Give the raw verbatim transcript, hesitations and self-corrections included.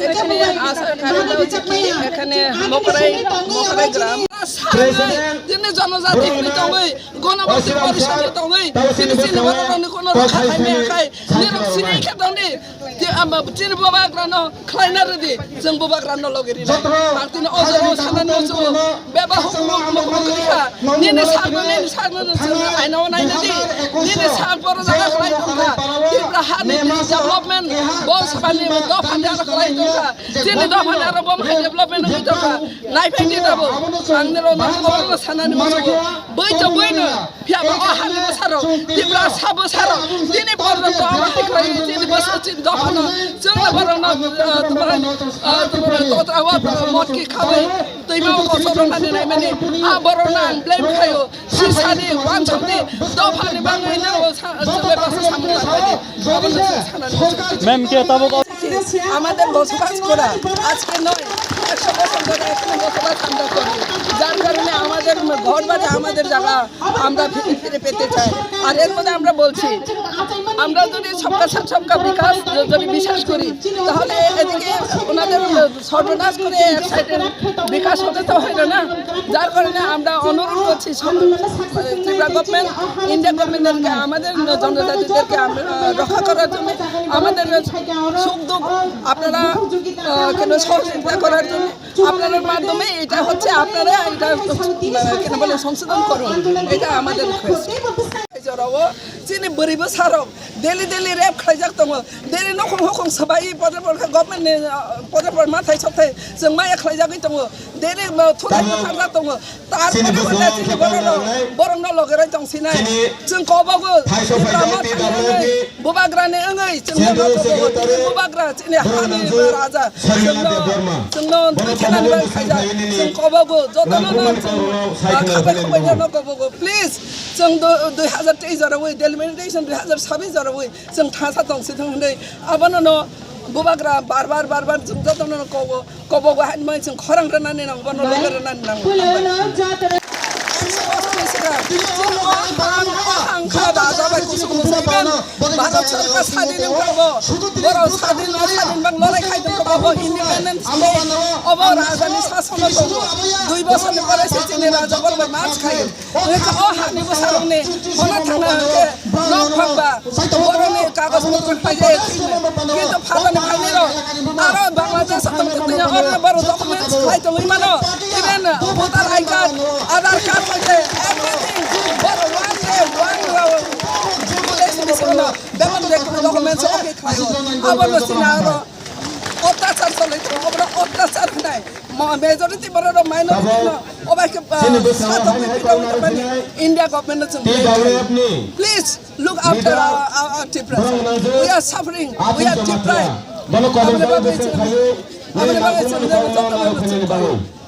এখানে আসার কারণটা হচ্ছে কি, এখানে মকরাই, মকরাই গ্রাম। President, যিনি জনজাতি হয়ে তঙ্গই, গণবাসী পরিষদে তঙ্গই, তিনি সিনেমার কোনো রক্ষা খাইনি আখাই, নিরক সিনে খেতনি, যে আমরা চিনি বাবা গ্রানো খাইনা রেডি, जों bubagrano loge rinai. Ang tini o jaga o sanani muchungo, beba hukuk mukuk kha. Nini sakno, nini sakno, nini sakno, aina o naina di. Nini sak boro jaga khlai tongkha. Tripura hani development, bo sabani, dophani aro khlai tongkha. Chini dophani aro bo hai development wngwi tongkha. Naiphai di tabo. Ang nini o sanani muchungo. Bui to bui no. Phiya ba o hani bwsarok, Tipra sa bwsarok, tini borokno omo tikhlai, tini bwsa chini dophano, chwngno borokno, ah, tumara, ah, tumara totra o motki khawi, twima o kochok rwnani naimani, ah, borokno ang blame khaio, sisani, wansokni, dophani bangwi nang o sa, chwngno bwsa samung tangmani, abono chwng sanani. Ma'am, ke tabuk আমাদের বসবাস করা আজকে নয়, একশো বছর ধরে এখানে বসবাস আমরা করি, যার কারণে আমাদের ঘর বাড়ি, আমাদের জায়গা আমরা ফিরে ফিরে পেতে চাই। আর এর মধ্যে আমরা বলছি, আমরা যদি সবকা সাথ সবকা বিকাশ যদি বিশ্বাস করি, তাহলে এদিকে ওনাদের সর্বনাশ করে এক সাইডে বিকাশ হতে তো হয় না, না? যার কারণে আমরা অনুরোধ করছি সব, ত্রিপুরা গভর্নমেন্ট, ইন্ডিয়া গভর্নমেন্টদেরকে, আমাদের জনজাতিদেরকে আমরা রক্ষা করার জন্য, আমাদের সুখ দুঃখ আপনারা, আহ, কেন সহযোগিতা করার জন্য আপনাদের মাধ্যমে এটা হচ্ছে, আপনারা এটা, আহ, কেন বলে সংশোধন করুন, এটা আমাদের request. Jorao chini bwrwi bwsarok daily daily rape khlaijak tongo, daily nokhong hokhong swbai podre podre government ni, ah, podre podre mathai sothai chwng maya khlaijagwi tongo, daily, ah, thudai bwtharjak tongo, tar chini borokno logerai tongsinai. Chwng kobogo Tipra Motha ni wngwi, bubagra ni wngwi chwng no kobogo, tini bubagra chini hani raja chwng no, chwng no khenani bai khaijak. Chwng kobogo jotono no chwng, ah, khabai khabai no kobogo, please. Chwng du-, dui hazar teis jora wi, delimitation dui hazar sabis jora wi, chwng thangsa tongsi thung hwnwi. Abono no bubagra bar bar, bar bar chwng jotono no kobo, kobo bo haini mai chwng khorang rwnani nang, bono loge rwnani nang. Ang kha da jabai kusuk kusuk iben Bharat Sarkar sadin wngkha bo, borok sadin, sadin bang lorai khai tongkha bo, independence day, obo rajani sasono tongo. Dui bosorni pore se chini raja borok march khai. Hwnkhe o hani bwsarokni hwnna thangna hwnkhe nok phangba borokni kagoj potro khlai jaya thwino. Kintu phatani phainirok aro Bangladesh tongtwtwino oroni borok documents khlai tongwi mano. Even voter I D card, Aadhaar card hwnkhe everything borok one day, one day, two days ni bisingo bebak de documents okay khlaio. Abono chini aro otyachar cholai tongo, obono otyachar hwnai. Ma-, majority borok rok minority no, obo hai khe, ah, satok ni bidang wngkha mani India government no chwng blame khlai. Please look after our, our, our Tripura. We are suffering, we are deprived. Aboni bagwi chwng, aboni bagwi chwng jotono chwng